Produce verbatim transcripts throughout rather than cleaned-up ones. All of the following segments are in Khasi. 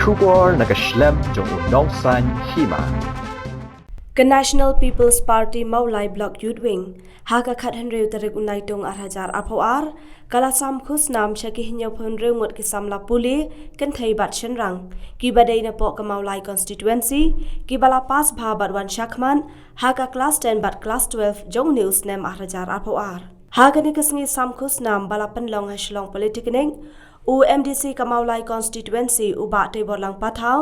Khubor na ka shlem jong u nongsan hima. Ka National People's Party Mawlai Block Youth Wing ha ka khathynriew tarik u Naitung arhajar arphew ar ka la sam khusnam sha ki hynñiewphew hynriew ngut ki samla pule kynthei bad shynrang kiba dei napoh ka Mawlai constituency kiba la pass bha bad wan shakhmat ha ka klas ten bad klas twelve jong une u snem arhajar arphew ar. Ha kane ka sngi sam khusnam ba la pynlong ha Shillong Polytechnic, u M D C ka Mawlai constituency u Bah Teiborlang Pathaw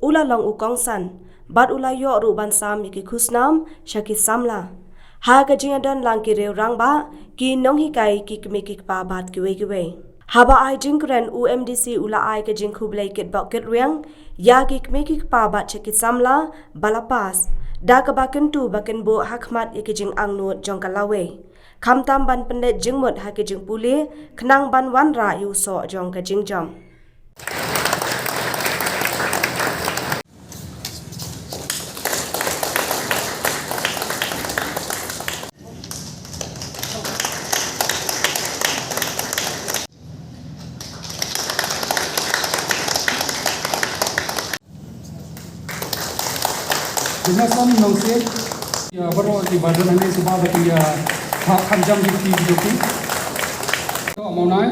u la long u kongsan bad u la ïoh ruh ban sam ïa ki khusnam sha ki samla. Ha ka jingïadon lang ki riew rangbah, ki nonghikai, ki kmie ki kpa bad kiwei kiwei. Haba ai jingkren, u M D C u la ai ka jingkhublei kitbok kitrwiang ïa ki kmie ki kpa bad sha ki samla ba la pass, da kaba kyntu ba kin buh hakhmat ïa ki jingangnud jong ka lawei, khamtam ban pynleit jingmut ha ki jingpule khnang ban wanrah ïa u soh jong ka jingjop. Jingïasam nongsiej ïa baroh kiba don hangne, sngewbha ba kin ïa phah kham jam jingkti jong ki. To, Mawnai.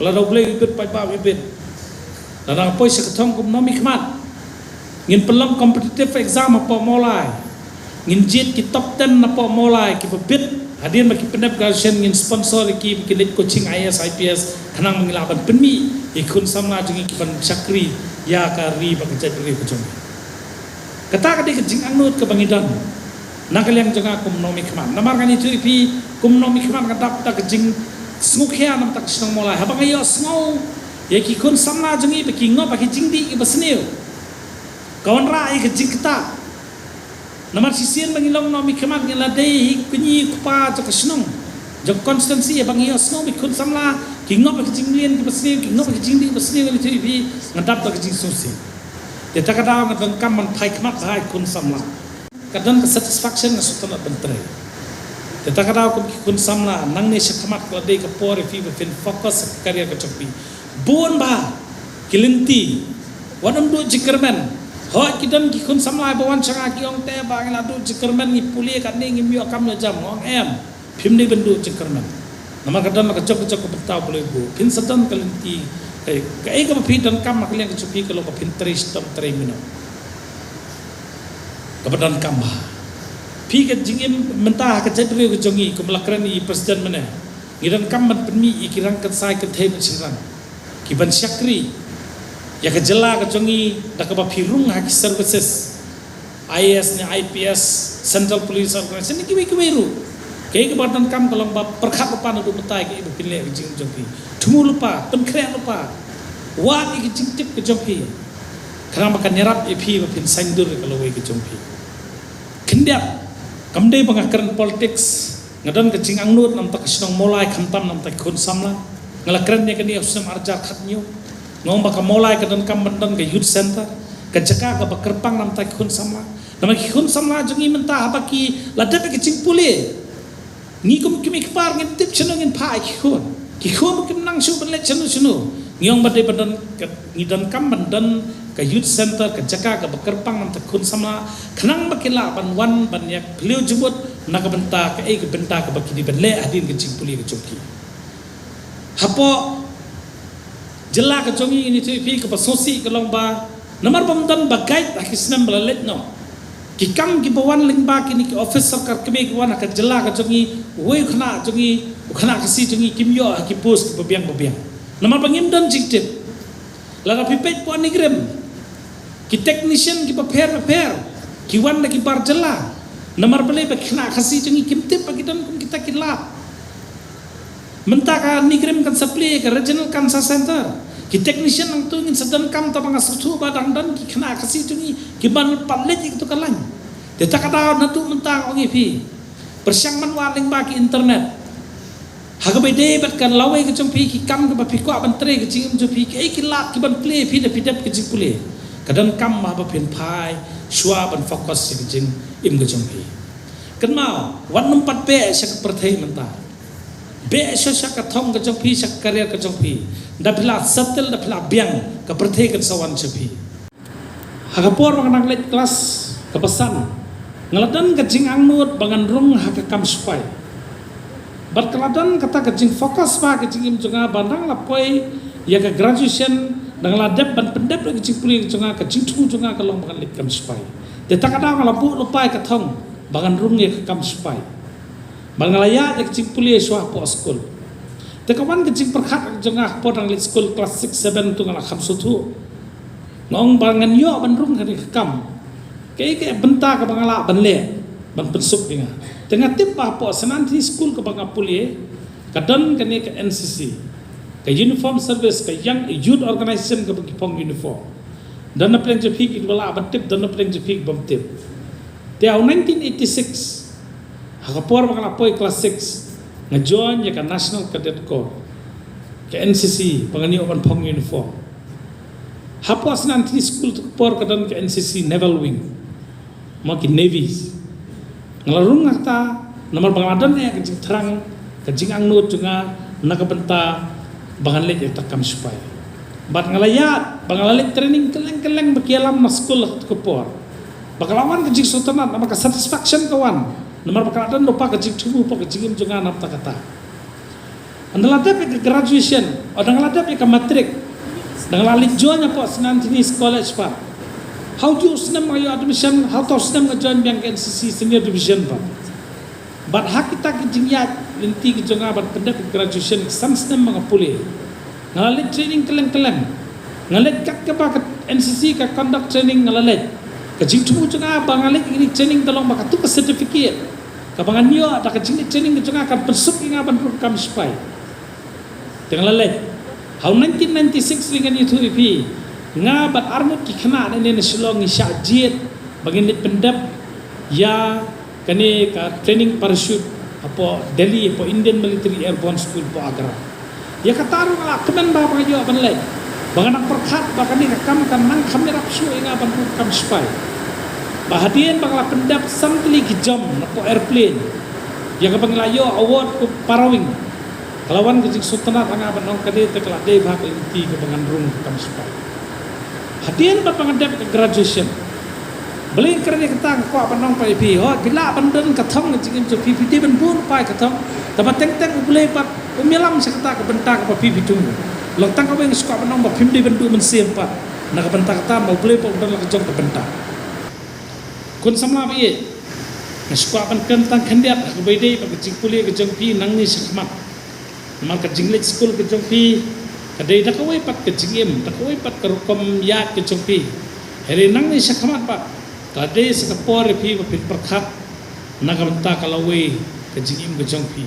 Lada U Blei u bit, paidbah u bit. Lada nga poi sha ka thong kum u nongmihkhmat, ngin pynlong competitive exam hapoh Mawlai. Ngin jied ki top ten napoh Mawlai kiba bit. Hadien ba ki pyndep graduation, ngin sponsor ïa ki ba kin leit coaching I A S, I P S, khnang ba ngin lah ban pynmih ïa ki khun samla jong ngi ki ban shakri ïa ka ri bad ka jaitbynriew ka jong ngi. Kata ka dei ka jingangnud kaba ngi don na ka liang jong nga kum u nongmihkhmat. Namar ngan ïathuh ïa phi, kum u nongmihkhmat nga dap da ka jingsngewkhia na ka bynta ka shnong Mawlai. Haba nga ïohsngew ïa ki khun samla jong ngi ba ki ngop ha ki jingdih kiba sniew, ka wanrah ïa ka jingktah. Namar shisien ba ngi long u nongmihkhmat ngi la dei hi u kñi u kpa jong ka shnong, jong ka constituency. Haba ngi ïohsngew ba ki khun samla ki ngop ha ki jingmlien kiba sniew, ki ngop ha ki jingdih kiba sniew, ngan ïathuh ïa phi, nga dap da ka jingsngewsih. Te kata ka daw nga donkam ban phai khmat bha ïa ki khun samla. Ka don ka satisfaction, nga sngewtynnat ban trei. Te kata ka daw kum ki khun samla, nangne shakhmat ka la dei ka por ïa phi ba phin focus ha ka career ka jong phi. Bun bha ki lynti, wat nym duh jingkyrmen. Hooid, ki don ki khun samla ba wan sha nga ki ong, te Bah, ngi la duh jingkyrmen, ngi pule katne ngim ïoh kam ïoh jam. Nga ong em, phim dei ban duh jingkyrmen. Namar ka don la ka jong ka jong ka bynta U Blei u buh. Phin sa don ka lynti, kaei, kaei kaba phi donkam ha ka liang ka jong phi ka long ba phin trei shitom trei minot. Kaba donkam bha. Phi, ka jingim mynta ha ka jaitbynriew ka jong ngi, kumba la kren i President mynne, ngi donkam ban pynmih ïa ki rangkynsai kynthei bad shynrang ki ban shakri ïa ka jylla ka jong ngi da kaba phi rung ha ki services, I A S ne I P S, Central Police Organization ne kiwei kiwei ruh. Kaei kaba donkam ka long ba pyrkhat lypa naduh mynta ïa kaei ba phin leh ha ka jingim jong phi. Thmu lypa, pynkhreh lypa. Wad ïa ka jingtip ka jong phi khnang ba kan ïarap ïa phi ba phin saiñdur ïa ka lawei ka jong phi. Khyndiat, kam dei ba nga kren politics, nga don ka jingangnud na ka bynta ka shnong Mawlai khamtam na ka bynta ki khun samla. Nga la kren ïa kane ha u snem arhajar khathynñiew. Nga ong ba ka Mawlai ka donkam ban don ka youth center, ka jaka kaba kyrpang na ka bynta ki khun samla. Namar ki khun samla jong ngi mynta haba ki la dep ïa ka jingpule, ngi kum ki kmie ki kpa ngim tip shano ngin phah ïa ki khun. Ki khun kim nang shuh ban leit shano shano. Ngi ong ba dei ban don ka, ngi donkam ban don ka youth center, ka jaka kaba kyrpang na ka bynta ki khun samla, khnang ba ki lah ban wan ban ïa phylliew jingmut na ka bynta kaei ka bynta kaba ki dei ban leh hadien ka jingpule ka jong ki. Hapoh jylla ka jong ngi, ngi ïathuh ïa phi, kaba sngewsih ka long ba namar bym don ba guide ha ki snem ba la leit noh, ki kam kiba wan lyngba kine ki office sorkar kmie ki wan ha ka jylla ka jong ngi, uwei u khynnah jong ngi, u khynnah Khasi jong ngi kim ïoh ha ki post kiba biang ba biang. Namar ba ngim don jingtip. Lada phi peit hapoh NEIGRIHMS, ki technician kiba pher ba pher ki wan na ki bar jylla. Namar balei? Ba ki khynnah Khasi jong ngi kim tip ba ki don kum kita ki lad. Mynta ka NEIGRIHMS kan sa plie ka Regional Cancer Center. Ki technician nangtu ngin sa donkam, tangba nga sngewthuh ba dang don ki khynnah Khasi jong ngi kiban pat leit ïa kato ka lain. Te kata ka daw naduh mynta nga ong ïa phi, pyrshang ban wad lyngba ki internet. Ha kaba ïadei bad ka lawei ka jong phi, ki kam kiba phi kwah ban trei ha ka jingim jong phi, kaei ki lad kiban plie ïa phi da phi dep ka jingpule, ka donkam ba phin phai shuwa ban focus ïa ka jingim ka jong phi. Kynmaw, wat nym pat beh sha ka pyrthei mynta. Beh sha sha ka thong ka jong phi, sha ka career ka jong phi. Da phi la settle, da phi la biang, ka pyrthei kan sa wan sha phi. Ha ka por ba nga dang leit klas kaba san, nga la don ka jingangnud ba ngan rung ha ka kam sipai. Bad ka la don kata ka jingfocus bha ka jingim jong nga ba dang la poi ïa ka graduation, dang la dep ban pyndep ïa ka jingpule jong nga, ka jingthmu jong nga ka long ba ngan leit kam sipai. Te ta ka daw nga la buh lypa ïa ka thong ba ngan rung ïa ka kam sipai. Bad nga la ïaid ïa ka jingpule shuwa hapoh skul. Te ka wan ka jingpyrkhat jong nga hapoh dang leit skul klas six seven tu nga la kham sngewthuh. Nga ong ba ngan ïoh ban rung kane ka kam, kaei ka bynta kaba nga lah ban leh ban pynsuk ïa nga. Te nga tip ba hapoh Saint Anthony School kaba nga pule ka don kane ka N C C, ka Uniform Service, ka Young Youth Organization kaba ki phong uniform. Don na pdeng jong phi kiba lah ban tip, don na pdeng jong phi kibym tip. Te ha u nineteen eighty-six, ha ka por ba nga la poi klas six, nga join ïa ka National Cadet Corps, ka N C C, ba ngan ïoh ban phong uniform. Hapoh Saint Anthony School tu ka por ka don ka N C C Naval Wing, mo ki Navies. Nga la rung ha kata namar ba nga la don ïa ka jingthrang, ka jingangnud jong nga na ka bynta ba ngan leit ïa ka kam sipai. Bad nga la ïaid, ba nga la leit training kylleng kylleng ba ki ïalam na skul ha kata ka por. Ba ka la wan ka jingsngewtynnat namar ka satisfaction ka wan namar ba ka la don lypa ka jingthmu hapoh ka jingim jong nga na bynta kata. Ynda la dep ïa ka graduation, ynda la dep ïa ka matric, ynda la leit join hapoh Saint Anthony's College pat. Ha u juh snem nga ïoh admission, ha uta u snem nga join biang ka N C C Senior Division pat. Bad ha kita ki jingïaid lynti ki jong nga ban pyndep ka graduation, san snem ba nga pule, nga la leit training kylleng kylleng. Nga leit kat kaba ka N C C ka conduct training nga la leit. Ka jingthmu jong nga ba nga leit ïa kine training ka long ba katto ka certificate kaba ngan ïoh da ka jingleit training ka jong nga kan pynsuk ïa nga ban rung kam sipai. Te nga la leit. Ha u nineteen ninety-six lei ngan ïathuh ïa phi, nga bad arngut ki khynnah na ne na Shillong ngi shah jied ba ngin leit pyndep ïa kane ka training parachute hapoh Delhi, hapoh Indian Military Airborne School hapoh Agra. Ïa kata ruh nga la kmen bha ba nga ïoh ban leit. Ba nga nang pyrkhat ba kane ka kam kan nang kham ïarap shuh ïa nga ban rung kam sipai. Ba hadien ba nga la pyndep san tylli ki jump napoh airplane, ïa kaba nga la ïoh award u parawing, ka la wan ka jingsngewtynnat ha nga ban ong kane te ka la dei bha ka lynti kaba ngan rung kam sipai. Hadien bad ba nga dep ka graduation, balei kren ïa kata, nga kwah ban ong pat ïa phi, ho, phi lah ban don ka thong ka jingim jong phi, phi dei ban bun pat ka thong. Tangba teng teng U Blei pat um ïalam sha kata ka bynta kaba phi phi thmu. Long tang kawei nga sngewkwah ban ong ba phim dei ban duh mynsiem pat na ka bynta kata, ma U Blei pat u don la ka jong ka bynta. Khun samla ba ïeit, nga sngewkwah ban kren tang khyndiat ha kaba ïadei bad ka jingpule ka jong phi nangne sha khmat. Namar ka jingleit skul ka jong phi ka dei da kawei pat ka jingim, da kawei pat ka rukom ïaid ka jong phi. Hynrei nangne sha khmat pat ka dei sa ka por ïa phi ba phin pyrkhat na ka bynta ka lawei ka jingim ka jong phi.